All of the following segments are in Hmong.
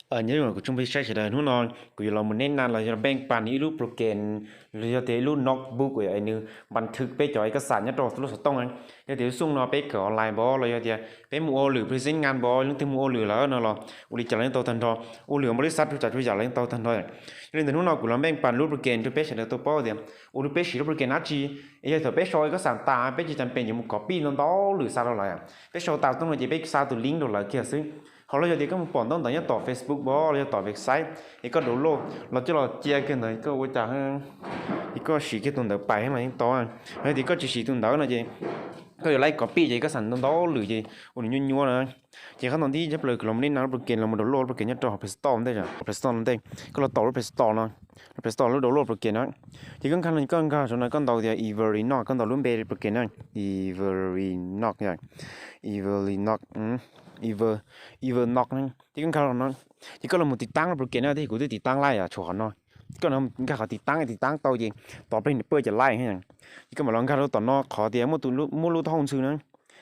Nyob zoo kuv tsoom phooj ywg sawv daws, hnub no kuv yuav los mus neb na los yog npeej pas ib lub program los yog tias ib lub notebook uas nws npas thwv peb cov ib kas xam nyob rau lub xov tooj. Yog tias lub xov tooj no peb kawm online npov los yog tias peb mus ua lwm present ngan npov, leej twg mus ua lwm lawm no los ua li cas los yeej tau tag nrho, ua lwm npau li xav rau tsav tsuas yam los yeej tau tag nrho. Yog li ntawd hnub no kuv los npeej pas lub program rau peb sawv daws tau paub tias ua li peb siv lub program dab tsi. Es yog thaum peb sau ib kas xam tas peb tsis tas pes yuav mus copy ntau ntau lwm xa rau lawv, peb sau tas tooj no ces peb xa tus link rau lawv kiag xwb. Ho los yog tias koj mus pom ntaub ntawv nyob tom Facebook npov los yog tom website es koj download los coj los cia kiag ntawd koj ua cas es koj siv kiag tus ntawd pais los yeej tau. Yog tias koj tsis siv tus ntawd no ces koj yuav laiv copy ces ib kas xam ntau ntau lwm ces ua nws nyuaj nyuaj na. Ces qhov ntawd ntib tshaj plaws kuv los mus neb na lub program los mus download lub program nyob rau hauv Play Store ntej, Play Store ntej, koj los tom lub Play Store no, Play Store lub download program na. Ces koj nkag, koj nkag saum no koj ntaus tias Evernote, koj ntaus lub npe program na, Evernote yom, Evernote, Ever, Evernote na. Ces koj nkag los no, ces koj los mus tiv taab lub program na, tias kuv twb tiv taab laiv yom, tshuav qhov no. Koj nkag qhov tiv taab, tiv taab tau ces tos plig nws pawj ces laiv. Ces koj mam los nkag rau tom no qhov tias muaj tus, muaj lub taub hau ntxhw na,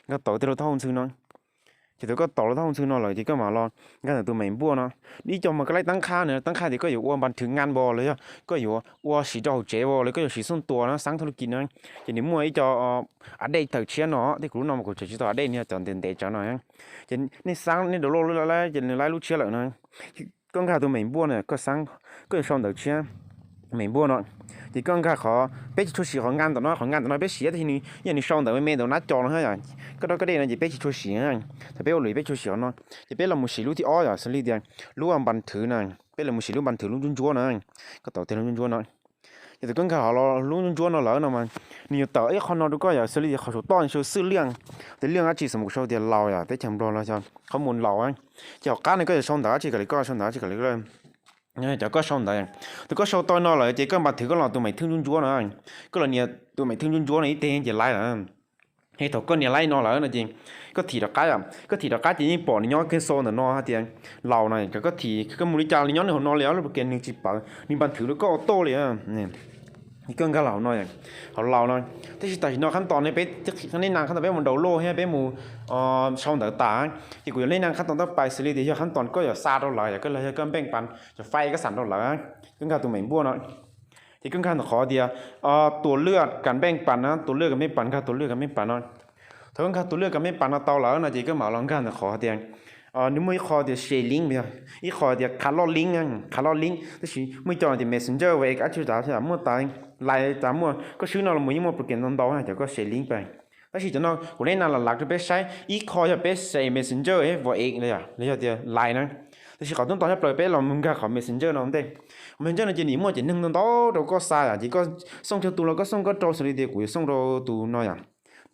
nkag tau tias lub taub hau ntxhw no. Ces thaum koj tom lub taub hau ntxhw no lawm ces koj mam los nkag ntawm tus maim npuaj no. Ib co mas koj laiv taab qha na, taab qha tias koj yuav ua npas thwv ngan npov los yog koj yuav ua siv rau hauv tsev npov los koj yuav siv xooj tua na, xaab thauj lub kis na. Ces nws muaj ib co update tawm tshiab no, tias kuv lub no mas kuv tseem tsis tau update, nws yog cov ntev ntev tsawv no. Ces nej xaab nej download lub, ces nws laiv lub tshiab lawm no. Koj nkag tus maim npuaj no, koj xaab, koj yuav sau ntawv tshiab, maim npuaj no. Ces koj nkag qhov, peb tsis tshua siv qhov ngan tom no, qhov ngan tom no peb siv tab sis nws yog nws sau ntawv me me ntawm nab co no yom. Koj rau koj dej no ces peb tsis tshua siv, thaum peb ua lwm peb tsis tshua siv qhov no. Ces peb los mus siv lub thib ob yom, xws li tias lub npas thwv na, peb los mus siv lub npas thwv lub ntsuab ntsuab na. Koj tau tias lub ntsuab ntsuab no. Ces thaum koj nkag hauv lub ntsuab ntsuab no lawm no mas nws yuav tawm ib qho no rau koj yom, xws li tias qhov saum toj nws sau xwb liaj, tias liaj dab tsi, xws li kuv sau tias laus yom, teb chaws Nplog los yog qhov mus laus. Ces hauv qab no koj yuav sau ntawv dab tsi kom li koj, sau ntawv dab tsi kom li koj. Cov koj sau ntawd, thaum koj sau tau no lawm ces koj npas thwv koj los tus maim thwv ntsuab ntsuab no, koj los nias tus maim thwv ntsuab ntsuab no ib teg ces laiv lawm. Es thaum koj nias laiv no lawm no ces koj thim rov qab, koj thim rov qab ces yeej pom nws nyob kiag xo ntawm no hais tias laus no, cov koj thim koj mus li cas nws nyob nws hauv no li, lub program nws tsis pawv, nws npas thwv rau koj auto li. Koj nkag los hauv no, hauv laus no. Tab sis tam sim no qhab tos ne peb, nej na qhab tos peb mus download thiab peb mus sau ntawv tas, ces kuv yuav nej na qhab tos tab pais xws li tias yog qhab tos koj yuav xa rau lawv yom, koj los yog koj npeej pas cov file koj xa rau lawv, koj nkag tus maim npuaj no. Ces koj nkag ntawm qhov tias tua lwaj kam npeej pas na, tua lwaj kam npeej pas, nkag tua lwaj kam npeej pas no. Thaum koj nkag tua lwaj kam npeej pas no tau lawm no ces koj mam los nkag ntawm qhov tias nws muaj ib qho tias share link, ib qho tias qha loj link, qha loj link, tab sis muaj ib co tias messenger, WhatsApp, muaj tas Line tas muaj, koj swb no los yeej muaj program ntau ntau cov koj share link pais. Tab sis cov no kuv nej na los lav rau peb saib, ib qho yog peb share messenger, WhatsApp los yog tias Line na. Tab sis qhov tub tau tshaj plaws peb los mus nkag qhov messenger no ntej. Messenger no ces nws muaj cov neeg ntau ntau rau koj xa yom, ces koj xoo kiag tus los koj xoo koj rau, xws li tias kuv yuav xoo rau tus no yom.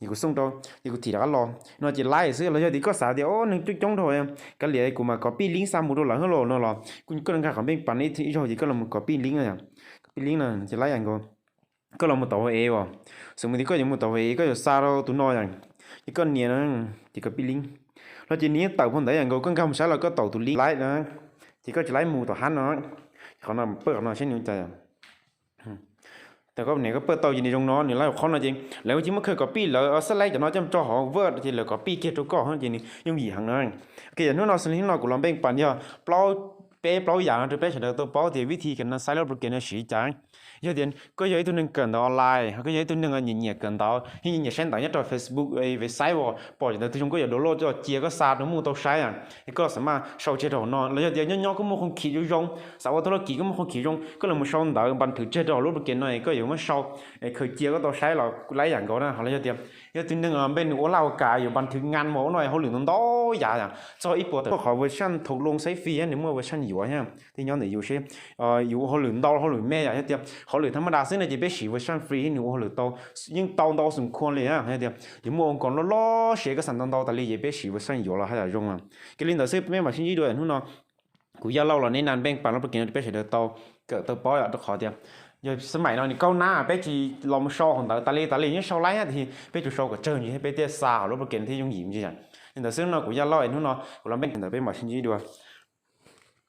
Ces kuv xoo rau, ces kuv thim rov qab los no ces laiv xwb, los yog tias koj xav tias o neeg coob coob dhau, kav liam kuv mam copy link xa mus rau lawv hab los no los koj nkag qhov npeej pas ib zaug ces koj los mus copy link no yom. Copy link no ces laiv nkaus. Koj los mus tom WhatsApp os, xws li tias koj yuav mus tom WhatsApp koj yuav xa rau tus no yom, ces koj nias no, ces copy link los ces nws yeej tawm phau ntawv yam nkaus, koj nkag mus saib los koj tau tus link laiv no, ces koj tsis laiv mus tom hab no. Qhov no pawj qhov no saib nws cas. Thaum koj nias koj pawj tau ces nws zoo no, nws laiv hauv qhov no ces lawv ua tsis muaj khaws copy, lawv xab laiv cov no coj tso hauv Word ces lawv copy kiag rau koj ces nws yooj yim heev no. Ok, yog hnub no xws li hnub no kuv los npeej pas yog plaub, peb plaub yam no rau peb sawv daws tau paub tias vib thi kam no xaiv lub program no siv li cas. Yog tias koj yog ib tug neeg kawm ntawv online, koj yog ib tug neeg nyiam nyiam kawm ntawv, nyiam nyiam saib ntawv nyob rau Facebook, website uas pom cov ntawv twg zoo koj yuav download coj cia koj xa rau muaj tau saib, es koj xav mas sau tseg rau hauv no, los yog tias nyob nyob koj muaj khoom khiv zoo zoo, xav ua tau lub khiv koj muaj khoom khiv zoo, koj los mus sau ntawv npas thwv tseg rau hauv lub program no es koj yuav muab sau khaws cia koj tau saib los laiv yam nkaus na. Ho los yog tias yog tus neeg npej nws ua laj ua kam yuav npas thwv ngan mus ua no hauj lwm ntau ntau yam, txog ib puas tawm qhov version thaum loo xaiv fi nws muaj version yuav thiab, thiaj nyob ntawm yus seb yus ua hauj lwm ntau hauj lwm me yom. Yog tias hauj lwm thaj maj das xwb no ces peb siv version free nws ua hauj lwm tau, yeej tau ntau xum khuam li. Yog tias yus muaj ua nkaus loj loj siab koj xav ntau ntau tas li ces peb siv version yuav los haj yam zoo. Kiag li ntawd xwb peb mam sib ntsib dua hnub no. Kuv Yaj Lauj los neb na npeej pas lub program no rau peb sawv daws tau kawm tau paub yom, rau qhov tias yog xab maim no nws kaub nab peb tsis los mus sau hauv ntawv tas li tas li, nyob sau laiv tiam sis peb tsuas sau kom tsawg ntsis peb thiaj xa hauv lub program thiaj yooj yim ntsis yom. Li ntawd xwb no kuv Yaj Lauj es hnub no kuv los npeej ntawd peb mam sib ntsib dua.